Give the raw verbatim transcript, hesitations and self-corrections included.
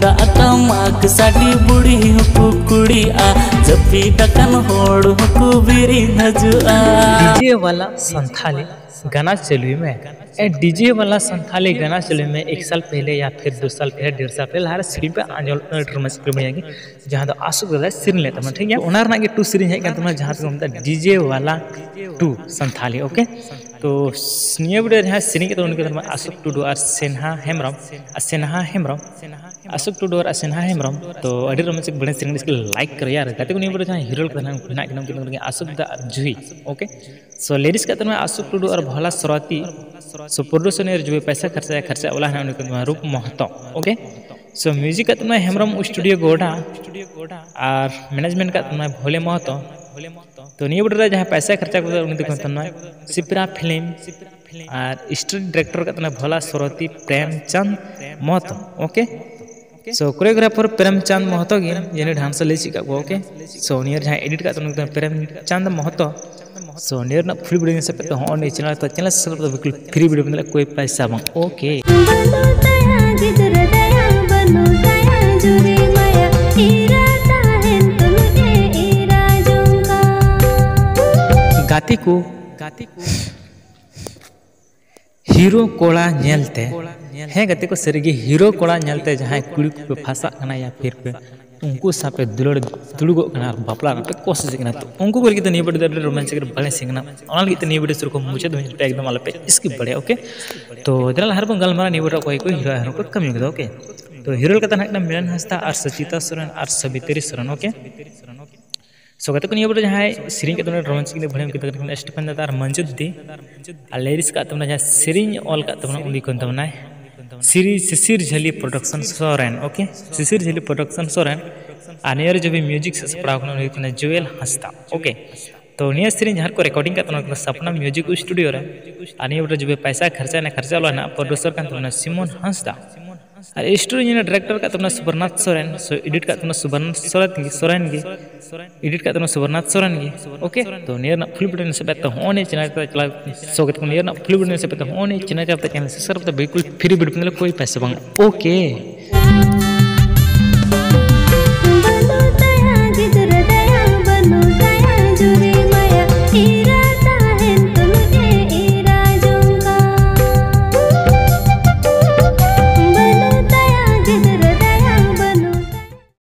ᱫᱟᱜ ᱴᱟᱢᱟᱠ ᱥᱟᱰᱮ ᱵᱩᱲᱦᱤ ᱦᱚᱸᱠᱚ ᱠᱩᱲᱤᱜᱼᱟ, ᱡᱟᱹᱯᱤᱫ ᱟᱠᱟᱱ ᱦᱚᱲ ᱦᱚᱸᱠᱚ ᱵᱮᱨᱮᱫ ᱦᱤᱡᱩᱜᱼᱟ᱾ ᱰᱤᱡᱮ ᱣᱟᱞᱟ ᱥᱟᱱᱛᱷᱟᱞᱤ ᱜᱟᱱᱟ ᱪᱟᱹᱞᱩᱭ ᱢᱮ᱾ ए डीजे वाला संथाली गाना चले में एक साल पहले या फिर दो साल पहले, डेढ़ साल पहले, हर सिटी पे आंदोलन में मस्जिद में जाएंगे, जहाँ तो आसुक दादा सिरन लेता मैं, ठीक है। ओनर ना के टू सिरन है क्या तुम्हारा, जहाँ पे हम डीजे वाला टू संथाली, ओके। तो निये वीडियो जहाँ सिरन के तो उनके तरफ आसुक टुडू और सेन्हा हेमरम, और सेन्हा हेमरम, आसुक टुडू और सेन्हा हेमरम। तो अड़ी रोमांचक बड़े सिरन, इसके लाइक करो यार। कहते को नहीं बोले जहाँ हीरो का नाम ना के नाम के आसुक दा और जूही, ओके। सो लिरिक्स का तुम्हें आसुक टुडू और भोला सरती। सो प्रोड्यूसर ने जो भी पैसा खर्चा है, खर्चा वाला है उनके तुम्हें रूप महतो, ओके। सो म्यूजिक का तुम्हें हेमरम स्टूडियो गोडा और मैनेजमेंट का तुम्हें भोले महतो। तो निये वीडियो रे जहाँ पैसा खर्चा को उन्हें देखो तुम्हें सिपरा फिल्म और स्टोरी डायरेक्टर का तुम्हें भोला सरती प्रेमचंद महतो, ओके। सो कोरियोग्राफर प्रेमचंद महतो गे, यानी डांस ले चिका को, ओके। सो नियर जहाँ एडिट का तुम्हें प्रेमचंद महतो। सो नियर ना फुल वीडियो से पे तो होने चैनल तो चैनल सब्सक्राइब तो बिल्कुल फ्री वीडियो, मतलब कोई पैसा बंग, ओके। ᱵᱟᱹᱱᱩᱜ ᱛᱟᱭᱟ ᱜᱤᱫᱽᱨᱟᱹ ᱫᱟᱭᱟ, ᱵᱟᱹᱱᱩᱜ ᱛᱟᱭᱟ ᱡᱩᱨᱤ ᱢᱟᱭᱟ, ᱤᱨᱟ ᱛᱟᱦᱮᱱ ᱛᱩᱞᱩᱡ ᱮ ᱤᱨᱟ ᱡᱚᱝ ᱠᱟᱱ᱾ ᱜᱟᱛᱮ ᱠᱚ, ᱜᱟᱛᱮ ᱠᱚ, ᱦᱤᱨᱳ ᱠᱚᱲᱟ ᱧᱮᱞᱛᱮ, ᱦᱮᱸ ᱜᱟᱛᱮ ᱠᱚ, ᱥᱟᱹᱨᱤᱜᱮ ᱦᱤᱨᱳ ᱠᱚᱲᱟ ᱧᱮᱞᱛᱮ ᱡᱟᱦᱟᱸᱭ ᱠᱩᱲᱤ ᱠᱚᱯᱮ ᱯᱷᱟᱥᱟᱜ ᱠᱟᱱᱟ ᱭᱟ ᱯᱷᱤᱨ ᱯᱮ ᱩᱱᱠᱩ ᱥᱟᱶ ᱯᱮ ᱫᱩᱞᱟᱹᱲ ᱫᱩᱲᱩᱵᱚᱜ ᱠᱟᱱᱟ ᱟᱨ ᱵᱟᱯᱞᱟ ᱨᱮᱱᱟᱜ ᱯᱮ ᱠᱳᱥᱤᱥ ᱠᱟᱱᱟ, ᱛᱚ ᱩᱱᱠᱩ ᱠᱚ ᱞᱟᱹᱜᱤᱫ ᱛᱮ ᱱᱤᱭᱟᱹ ᱵᱤᱰᱤᱭᱳ ᱫᱚ ᱟᱹᱰᱤ ᱨᱳᱢᱟᱱᱪᱚᱠ ᱟᱨ ᱵᱟᱹᱲᱤᱡ ᱥᱤᱱ ᱠᱟᱱᱟ᱾ ᱚᱱᱟ ᱞᱟᱹᱜᱤᱫ ᱛᱮ ᱱᱤᱭᱟᱹ ᱵᱤᱰᱤᱭᱳ ᱥᱩᱨ ᱠᱷᱚᱱ ᱢᱩᱪᱟᱹᱫ ᱫᱷᱟᱹᱵᱤᱡ ᱯᱮ ᱮᱠᱫᱚᱢ ᱟᱞᱚ ᱯᱮ ᱥᱠᱤᱯ ᱵᱟᱲᱟᱭᱟ, ᱳᱠᱮ? ᱛᱚ ᱫᱮᱞᱟ ᱞᱟᱦᱟ ᱨᱮᱵᱚᱱ ᱜᱟᱞᱢᱟᱨᱟᱣ ᱱᱤᱭᱟᱹ ᱵᱤᱰᱤᱭᱳ ᱚᱠᱚᱭ ᱠᱚ ᱦᱤᱨᱳ ᱟᱨ ᱦᱤᱨᱳᱭᱤᱱ ᱠᱚ ᱠᱟᱹᱢᱤ ᱠᱟᱫᱟ, ᱳᱠᱮ? ᱛᱚ ᱦᱤᱨᱳ ᱞᱮᱠᱟᱛᱮ ᱱᱟᱦᱟᱜ ᱠᱟᱱᱟ ᱢᱤᱞᱚᱱ ᱦᱟᱸᱥᱫᱟ ᱟᱨ ᱥᱚᱪᱤᱛᱟ ᱥᱚᱨᱮᱱ ᱟᱨ ᱥᱟᱵᱤᱛᱨᱤ ᱥᱚᱨᱮᱱ, ᱳᱠᱮ? ᱥᱳ ᱜᱟᱛᱮ ᱠᱚ, ᱱᱤᱭᱟᱹ ᱵᱚᱴᱮ ᱡᱟᱦᱟᱸᱭ ᱥᱮᱨᱮᱧ ᱠᱟᱜ ᱛᱟᱵᱚᱱᱟ ᱨᱳᱢᱟᱱᱥ ᱠᱤᱱ ᱵᱷᱟᱹᱲᱟᱹᱢ ᱠᱤᱱ ᱛᱟᱵᱚᱱᱟ ᱥᱴᱤᱯᱷᱟᱱ ᱫᱟᱫᱟ ᱟᱨ ᱢᱚᱧᱡᱩ ᱫᱤᱫᱤ, ᱟᱨ ᱞᱤᱨᱤᱠᱥ ᱠᱟᱜ ᱛᱟᱵᱚᱱᱟ ᱡᱟᱦᱟᱸᱭ ᱥᱮᱨᱮᱧ ᱚᱞ ᱠᱟᱜ ᱛᱟᱵᱚᱱᱟ ᱩᱱᱤ ᱠᱟᱱ ᱛᱟᱵᱚᱱᱟᱭ ᱥᱨᱤ ᱥᱤᱥᱤᱨ ᱡᱷᱟᱹᱞᱤ ᱯᱨᱚᱰᱟᱠᱥᱚᱱ ᱥᱚᱨᱮᱱ, ᱳᱠᱮ? ᱥᱤᱥᱤᱨ ᱡᱷᱟᱹᱞᱤ ᱯᱨᱚᱰᱟᱠᱥᱚᱱ ᱥᱚᱨᱮᱱ᱾ ᱟᱨ ᱱᱤᱭᱟᱹ ᱨᱮ ᱡᱩᱫᱤ ᱢᱤᱭᱩᱡᱤᱠ ᱥᱮ ᱥᱟᱯᱲᱟᱣ ᱠᱟᱱᱟ ᱩᱱᱤ ᱦᱩᱭᱩᱜ ᱠᱟᱱᱟ ᱡᱩᱭᱮᱞ ᱦᱟᱸᱥᱫᱟ, ᱳᱠᱮ? ᱛᱚ ᱱᱤᱭᱟᱹ ᱥᱮᱨᱮᱧ ᱡᱟᱦᱟᱸ ᱨᱮᱠᱚ ᱨᱮᱠᱚᱨᱰᱤᱝ ᱠᱟᱜ ᱛᱟᱵᱚᱱᱟ ᱥᱟᱯᱱᱟ ᱢᱤᱭᱩᱡᱤᱠ ᱥᱴᱩᱰᱤᱭᱳ ᱨᱮ, ᱟᱨ ᱱᱤᱭᱟᱹ ᱵᱚᱴᱮ ᱡᱩᱫᱤ ᱯᱚᱭᱥᱟ ᱠᱷᱚᱨᱪᱟ ᱨᱮᱱᱟᱜ ᱠᱷᱚᱨᱪᱟ ᱚᱞᱟ ᱱᱟᱜ ᱯᱨᱚᱰᱩᱥᱟᱨ ᱠᱟᱱ ᱛᱟᱵᱚᱱᱟ ᱥᱤᱢᱚᱱ ᱦᱟᱸᱥᱫᱟ᱾ ᱟᱨ ᱥᱴᱳᱨᱤ ᱤᱧ ᱰᱤᱨᱮᱠᱴᱚᱨ ᱠᱟᱜ ᱛᱟᱵᱚᱱᱟ ᱥᱩᱵᱚᱨᱱᱟᱛᱷ ᱥᱚᱨᱮᱱ, ᱥᱳ ᱮᱰᱤᱴ ᱠᱟᱜ ᱛᱟᱵᱚᱱᱟ ᱥᱩᱵᱚᱨᱱᱟᱛᱷ ᱥᱚᱨᱮᱱ ᱜᱮ, ᱥᱚᱨᱮᱱ ᱜᱮ, ᱮᱰᱤᱴ ᱠᱟᱜ ᱛᱟᱵᱚᱱᱟ ᱥᱩᱵᱚᱨᱱᱟᱛᱷ ᱥᱚᱨᱮᱱ ᱜᱮ, ᱳᱠᱮ? ᱛᱚ ᱱᱤᱭᱟᱹ ᱨᱮᱱᱟᱜ ᱯᱷᱩᱞ ᱵᱤᱰᱤᱭᱳ ᱥᱮ ᱵᱮᱛᱟ ᱦᱚᱸᱜᱼᱚᱭ ᱱᱤᱭᱟᱹ ᱪᱮᱱᱮᱞ ᱨᱮ ᱪᱟᱞᱟᱣ, ᱥᱳ ᱜᱟᱛᱮ ᱠᱚ, ᱱᱤᱭᱟᱹ ᱨᱮᱱᱟᱜ ᱯᱷᱩᱞ ᱵᱤᱰᱤᱭᱳ ᱥᱮ ᱵᱮᱛᱟ ᱦᱚᱸᱜᱼᱚᱭ ᱱᱤᱭᱟᱹ ᱪᱮᱱᱮᱞ ᱨᱮ ᱪᱟᱞᱟᱣ ᱠᱟᱛᱮ ᱪᱮᱱᱮᱞ ᱥᱟᱵᱥᱠᱨᱟᱭᱤᱵ ᱫᱚ ᱵᱤᱞᱠᱩᱞ ᱯᱷᱨᱤ ᱵᱤᱰᱤᱭᱳ, ᱢᱚᱛᱞᱚᱵ ᱠᱳᱭ ᱯᱟᱭᱥᱟ ᱵᱟᱝ, ᱳᱠᱮ?